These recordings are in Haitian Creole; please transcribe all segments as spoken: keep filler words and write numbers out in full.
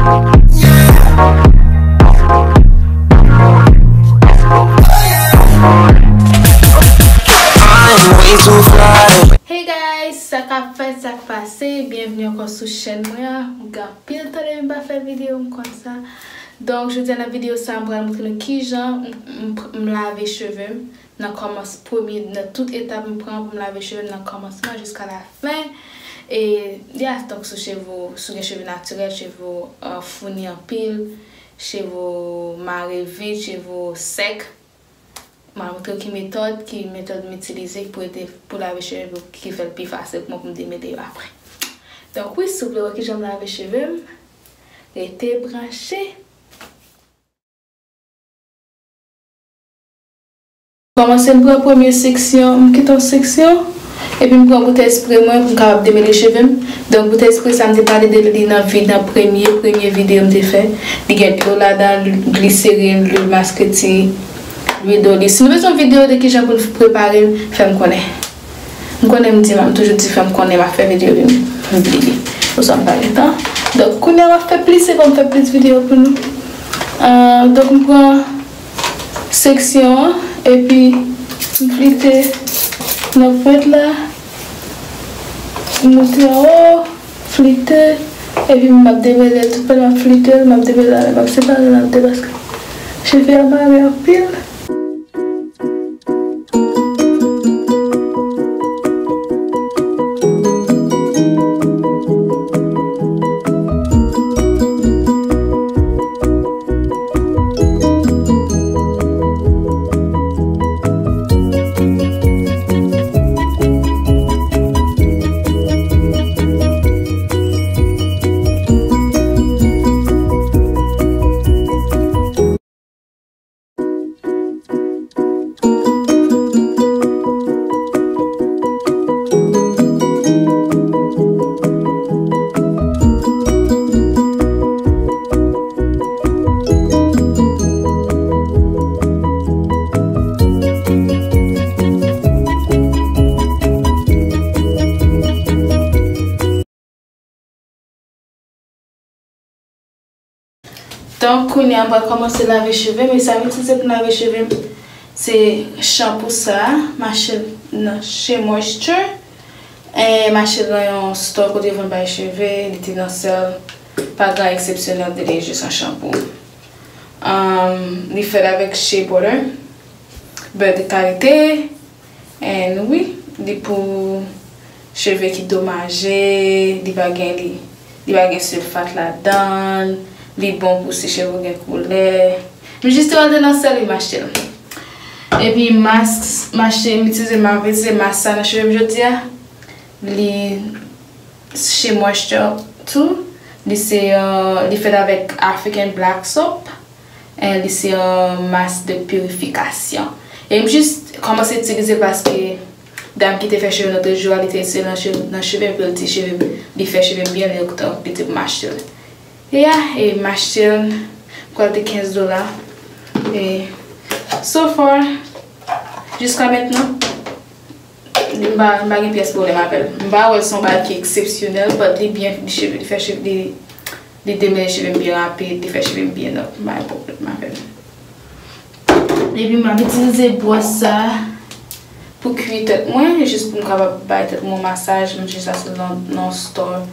I'm way too fly. Hey guys, sa k ap fèt, sa k pase? Byenvni ankò sou chèn mwen an. M gen anpil tan depi m pa fè videyo, m konn sa. Donk, jodi a nan videyo sa, m pral montre nou kijan m, m, m lave cheve m. Nan kòmans, premye, nan tout etap m pran pou m lave cheve m nan kòmansman jiska lafen. E, ya, donk, sou cheve w, si w gen cheve natirèl, cheve w, euh, founi anpil, cheve w mare vit, cheve w sèk, m a montre w ki metòd, ki metòd m itilize pou ede, pou lave cheve m, ki fè l pi fasil pou mwen pou m demele yo apre. Donk, wi, si w vle wè kijan m lave cheve m, rete branche. Kòmanse, m pran premye seksyon, m kite yon seksyon, epi m pran boutèy spre mwen pou m kapab demele cheve m. Donk, boutèy spre sa, m te pale de li nan vi, nan premye, premye videyo m te fè. Li gen dlo ladan l, gliserin, lwil maskreti, lwil doli. Si nou bezwen yon videyo de kijan pou n prepare l, fè m konnen. M konnen m di, m toujou di fè m konnen m ap fè videyo, epi m bliye. Oswa m pa gen tan. Donk, kounye a m ap fè plis efò, m fè plis videyo pou nou. Ah, donk, m pran seksyon an, epi m flite nan pwent la, m moute anwo, flite, epi m ap demele l, tout pandan m ap flite l, m ap demele l, m ap separe l an de paske cheve a mare anpil. Donk, kounye a, m pral kòmanse lave cheve m. E sa m itilize pou m lave cheve m, se chanpou sa a, m achte l nan Shea Moisture. E m achte l nan yon store kote yo vann bagay cheve, li te nan sale, pa gen eksepsyonèl de li, jis yon chanpou. Ahn, li fèt avèk shea butter, bè de kalite. And wi, li pou cheve ki domaje, li pa gen, li, li pa gen silfat ladan l, li bon pou si cheve w gen koulè. M jis te wè l te nan sale, m achte l. Epi mask, m achte, m itilize, m ap itilize mask sa nan cheve m jodi a. Li Shea Moisture tou. Li se, euh, li fèt avèk African Black Soap. And li se yon mask de purification. E m jis kòmanse itilize l paske dam ki te fè cheve m nan lòt jou a, li te itilize l nan cheve, nan cheve m, epi l di cheve m, li fè cheve m byen, li, li te pou m achte l. E ya, e m achte l, m kwè l te kenz dola. E so far, jiska mentnan, m pa, m pa gen pyès pwoblèm avè l. M pa wè l se yon bagay ki eksepsyonèl, but li byen, li cheve, li fè cheve, li, li demele cheve m byen rapid, li fè cheve m byen, donk m pa gen pwoblèm avè l. Epi m ap itilize bwòs sa a pou kwi tèt mwen, jis pou m kapab bay tèt mwen yon masaj, m jis achte l nan, nan store,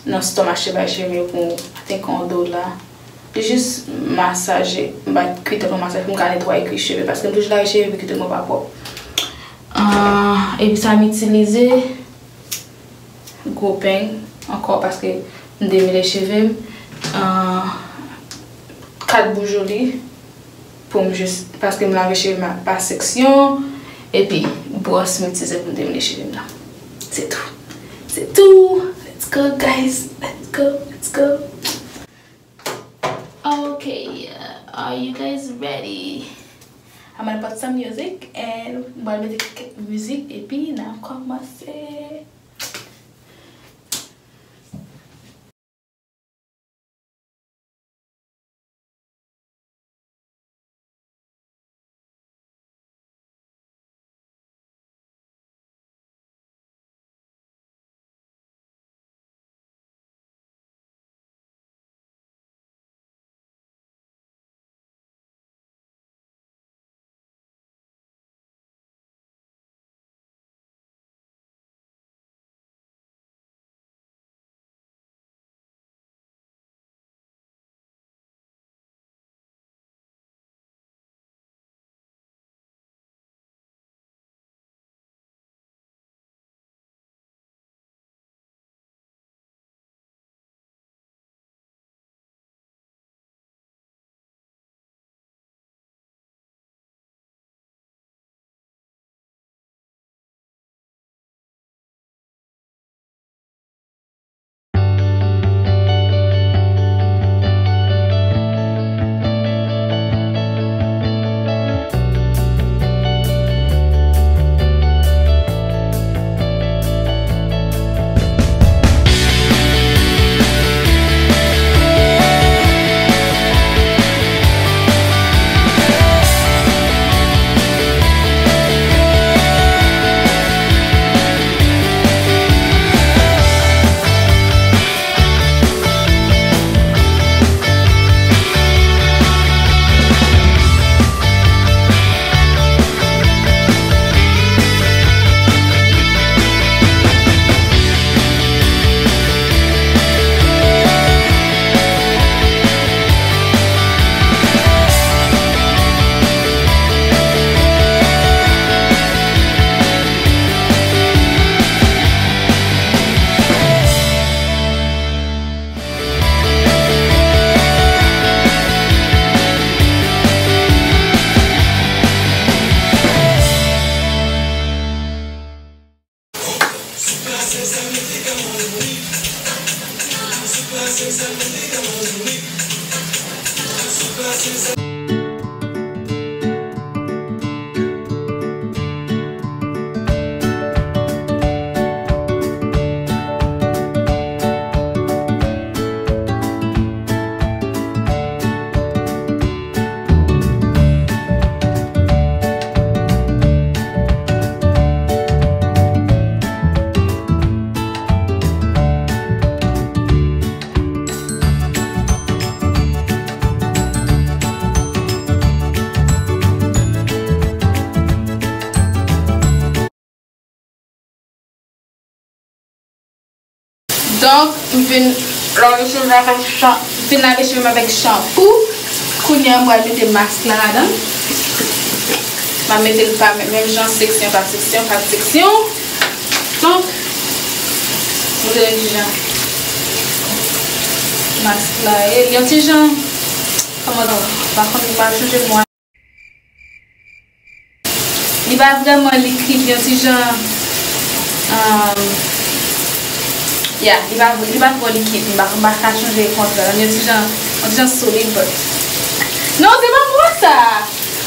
nan store m achte bay cheve yo pou, I think, yon dola. Li jis masaje, m bay kwi tèt mwen masaj pou m ka netwaye kwi cheve, paske m toujou lave cheve epi kwi tèt mwen pa pwòp. Ah, epi sa m itilize gwo peng ankò paske m demele cheve m. Ah, kat boujoli pou m jis, paske m lave cheve m pa seksyon, epi bwòs m itilize pou m demele cheve m nan. Se tou. Se tou. Let's go, guys. Let's go, let's go. Okay, uh, are you guys ready? I'm gonna put some music and m pral mete kèk mizik epi n a kòmanse. Donk, m fin lave cheve m avèk chan-, m fin lave cheve m avèk chanpou. Kounye a, m pral mete mask la ladan. M ap mete l pa menm, menm jan, seksyon pa seksyon, pa seksyon. Donk, montre nou kijan mask la ye. Li yon ti jan, kòman di, m pa konn, m pa chonje mo a. Li pa vrèman likid, yon ti jan, um, yeah, li pa, li pa twò likid, m pa, m pa ka chonje konsa, yon ti jan, yon ti jan solid, but. Non, se pa mo sa.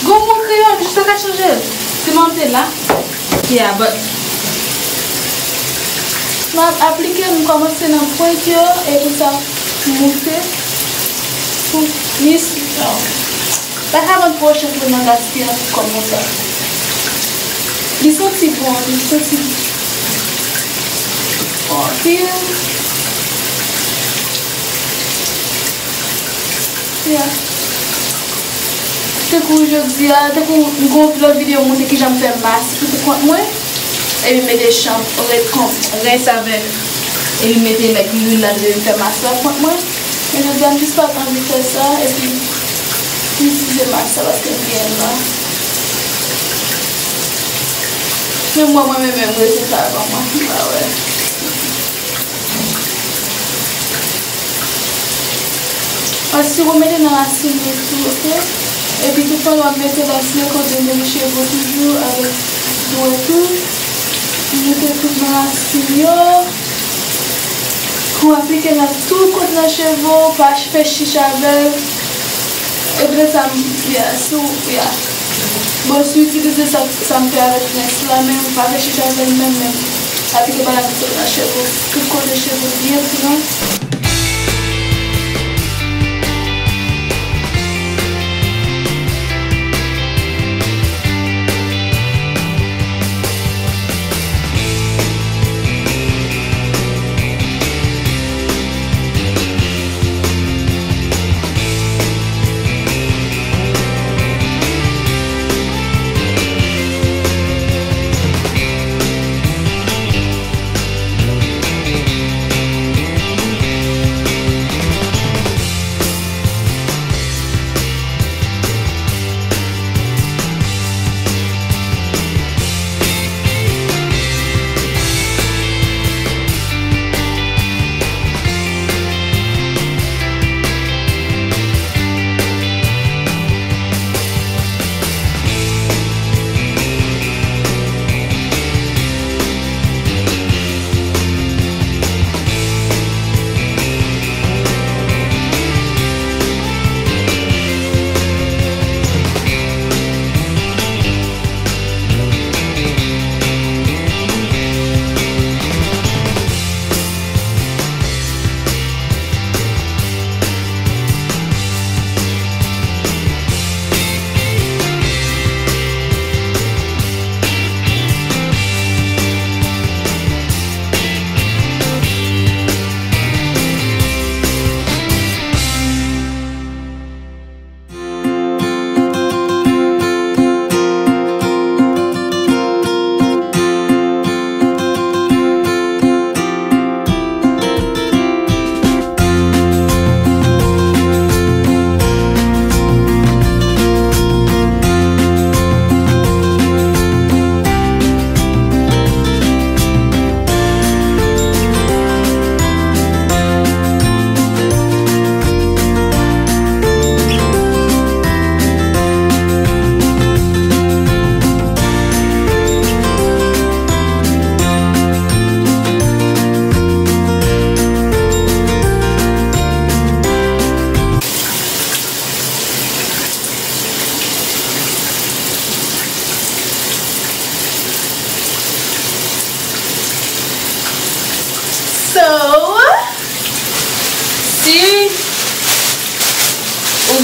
Gon mo kreyòl, m jis pa ka chanje l. Se manm te la. Yeah, but. M ap aplike, m kòmanse nan pwent yo, epi sa moute. Pou mis, oh. Pa ka vann pwochen pou nan gaspiya kòb konsa. Li santi bon, li santi bon anpil. Yeah. Tankou jodi a, tankou m gon lòt videyo m montre kijan m fè mas pou kont mwen. Epi m mete chanp, ret kont, rens avèk, epi m mete like lwil la, epi m fè mas la kont mwen. Men jodi a, m jis pa t anvi fè sa, epi m itilize mas la paske m gen l la. Men mwen, mwen menm, menm rezilta a ban mwen, m pa wè. Paske ou mete nan rasin yo tou, oke? Epi tout pandan w ap mete rasin yo, kote w mete cheve w toujou avèk dwèt ou. Mete tout nan rasin yo. Pou aplike nan tout kote nan cheve w, pa fè chich avè l. Epi de sa, m, yeah, si w, yeah. Bon, si w itilize sa, sa m fè avèk rens la, men ou pa fè chich avè l menm, menm. Aplike bagay tout nan cheve w, tout kote cheve w byen pran.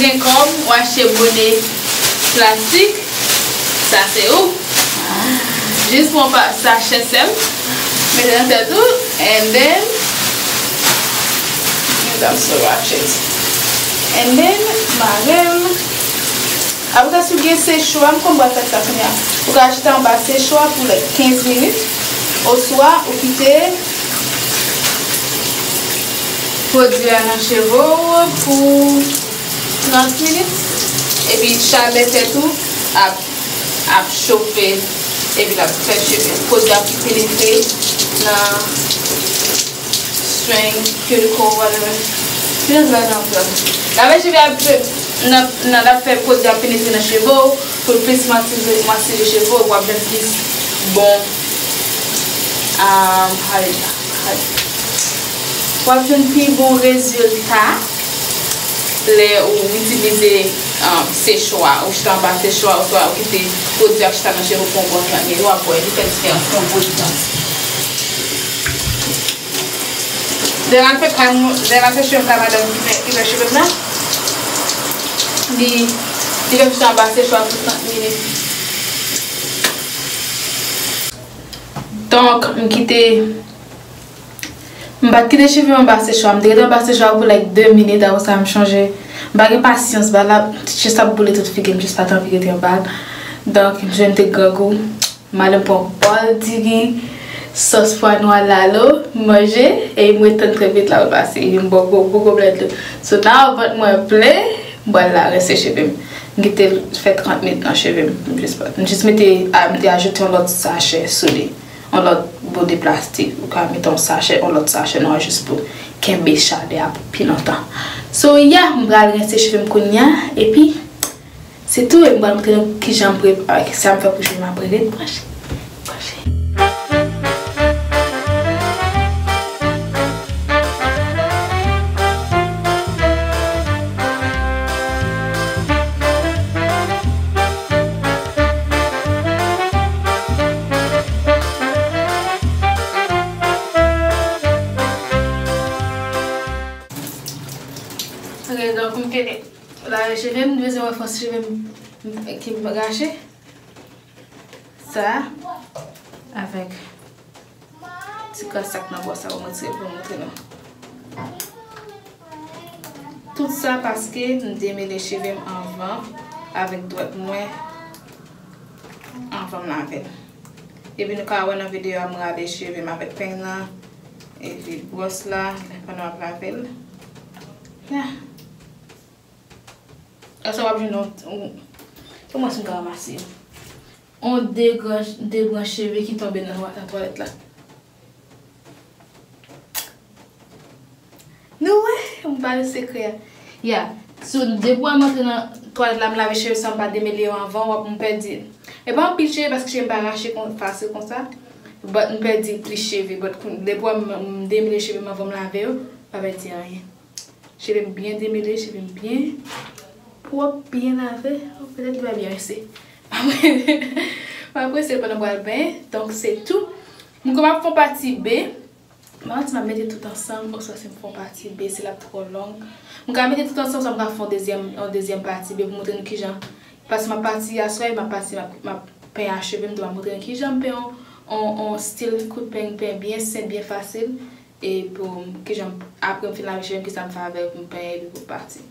Gen kòb, ou achte bone plastik, sa se ou. Jis pran pa sachè sèl, mete nan tèt ou, and then, I'm so ratchet. And then, mare l. Apre sa, si w gen sechwa, m konn pral fè sa kounye a. Ou ka chita anba sechwa pou, like, kenz minit, oswa ou kite pwodui a nan cheve w pou trant minit, epi chalè tèt ou ap, ap chofe, epi l ap fè cheve, pwodui a ap penetre nan strength, cuticle, whatever. Feels like I'm done. Lave cheve ap fè, nan, nan, l ap fè pwodui a penetre nan cheve w, pou l plis masire, masire cheve w, pou w ap jwenn plis bon, um, how you, how you, w ap jwenn pi bon rezilta lè ou itilize, um, sechwa, ou chita anba sechwa, oswa ou kite pwodui a chita nan cheve w pou yon bon trant minit, w ap wè, li fè diferans pou yon bon trant. Lè m al fè kay m, lè m al fè cheve m kay madanm ki fè, ki fè cheve m nan, li, li fè m chita anba sechwa pou trant minit. Donk, m kite, m pa t kite cheve m anba sechwa, m te rete anba sechwa pou, like, de minit, apre sa m chanje. M pa gen pasyans, ba la, jis ap boule tout figi m, jis pa t anvi rete anba l. Donk, m jwenn te grangou. M al pran bòl diri, sòs pwa nwa, lalo, m manje, e m ret tann trant minit la pase, epi m bwè gwo, gwo goblè dlo. So now vant mwen plen, m pral la rense cheve m. M kite l fè trant minit nan cheve m. M jis, m jis mete, a, m te ajoute yon lòt sachè sou li. Yon lòt bode plastik. Ou ka mete yon sachè, yon lòt sachè nwa jis pou kenbe chalè a pou pi lontan. So, yeah, m pral rense cheve m kounye a, epi se tou, e m pral montre nou kijan m pre-, sa m fè pou cheve m apre. Ret branche. Branche. Ok, donk, m te lave cheve m, bezwen wè fòs cheve m ki rache. Sa, avèk ti kras sa k nan bò sa, pou mwen tire pou mwen montre nou. Tout sa paske m demele cheve m anvan avèk dwèt mwen, anvan m lave l. Epi nou ka wè nan videyo a, m rale cheve m avèk peny nan, epi bwòs la, pandan m ap lave l. Yeah. Apre sa w ap jwenn yon, yon, kòman si m ka ranmase yo? Yon de gran, de branch cheve ki tonbe nan, nan twalèt la. Nou wè, m ba nou sekrè a. Ya, so, depi w antre nan twalèt la, m lave cheve san m pa demele yo anvan, w ap, m pèdi. E pa anpil cheve, paske cheve m pa rache kon, fasil konsa. But m pèdi plis cheve. But depi w, m, m demele cheve m anvan m lave yo, pa pèdi anyen. Cheve m byen demele, cheve m byen pwòp, byen lave. Oh, petèt li pa byen rense. M ap rense l pandan m pral benyen. Donk, se tou. M kwè m ap fè yon pati B. M pa konn si m ap mete tout ansanm, oswa si m fè yon pati B, si l ap twò long. M ka mete tout ansanm, oswa m ka fè yon dezyèm, yon dezyèm pati B pou montre nou kijan. Paske m ap pati aswè, m ap pati, m ap, m ap penyen cheve m, tou m ap montre nou kijan m penyen yon, yon, yon stil kout peny, peny byen senp, byen fasil. E pou m, kijan m, apre m fin lave cheve m, kisa m fè avè l pou m penyen epi pou l pati.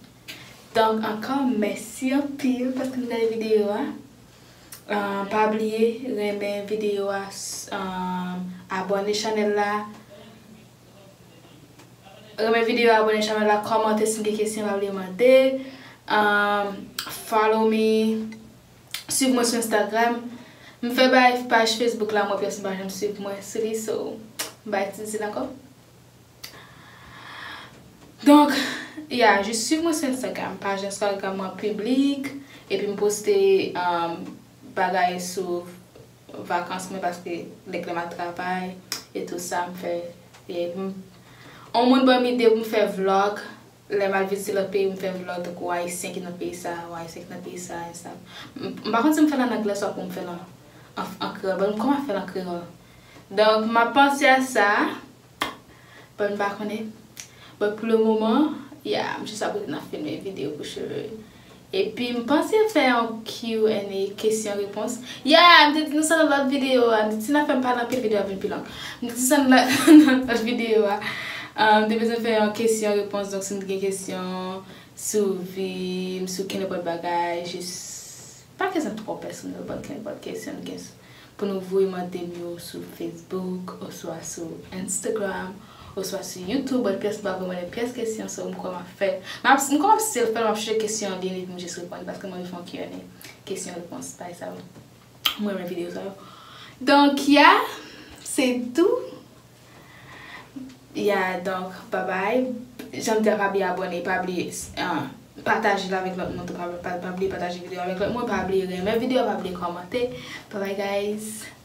Donk, ankò, mèsi anpil paske nou gade videyo a. Ah, pa bliye renmen videyo a, s-, ah, abòne chanèl la. Renmen videyo a, abòne chanèl la, kòmante si w gen kesyon, pa bliye mande. Ah, follow me. Swiv mwen sou Instagram. M fè bay paj Facebook la, mwen pèsonn pa janm swiv mwen sou li, so, m pa itilize l ankò. Donk, ya, jis swiv mwen sou Instagram. Paj Instagram mwen piblik, epi m poste, um, bagay sou vakans mwen, paske lè, lè m al travay e tou sa, m fè, e m, yon moun ban m ide pou m fè vlog. Lè m al vizite lòt peyi, m fè vlog, tankou Ayisyen ki nan peyi sa, yon Ayisyen ki nan peyi sa, e sa. M, m pa konn si m fè l an anglè, swa pou m fè l an, an, an kreyòl. Bon, kòman fè l an kreyòl? Donk, m ap panse a sa. Bon, m pa konnen. Bon, pou le moman, Yeah, m jis ap rete nan filme videyo pou cheve. Epi m panse fè yon Q and A, kesyon repons. Yeah, m te di nou sa nan lòt videyo a. M te di si n ap fè m pale anpil, videyo a vin pi long. M te di sa nan lòt videyo a. Um, m te bezwen fè yon kesyon repons, donk si n gen kesyon sou vi m, sou kenenpòt bagay, jis pa kesyon twò pèsonèl, but kenenpòt kesyon n gen pou nou voye mande m yo sou Facebook, oswa sou Instagram, oswa sou YouTube, but pyès m pa voye mande pyès kesyon, so m kwè m ap fè. M ap, m kwè m ap still fè l, m ap chèche kesyon an li, epi m jis reponn, paske m anvi fè yon Q and A, kesyon repons, bagay sa yo. Mwen renmen videyo sa yo. Donk, yeah, se tou. Yeah, donk, bye bye. Jan m di a, pa bliye abòne, pa bliye, ah, pataje l avèk lòt moun tou, pa, pa, pa bliye pataje videyo avèk lòt moun, pa bliye renmen videyo, pa bliye kòmante. Bye bye, guys.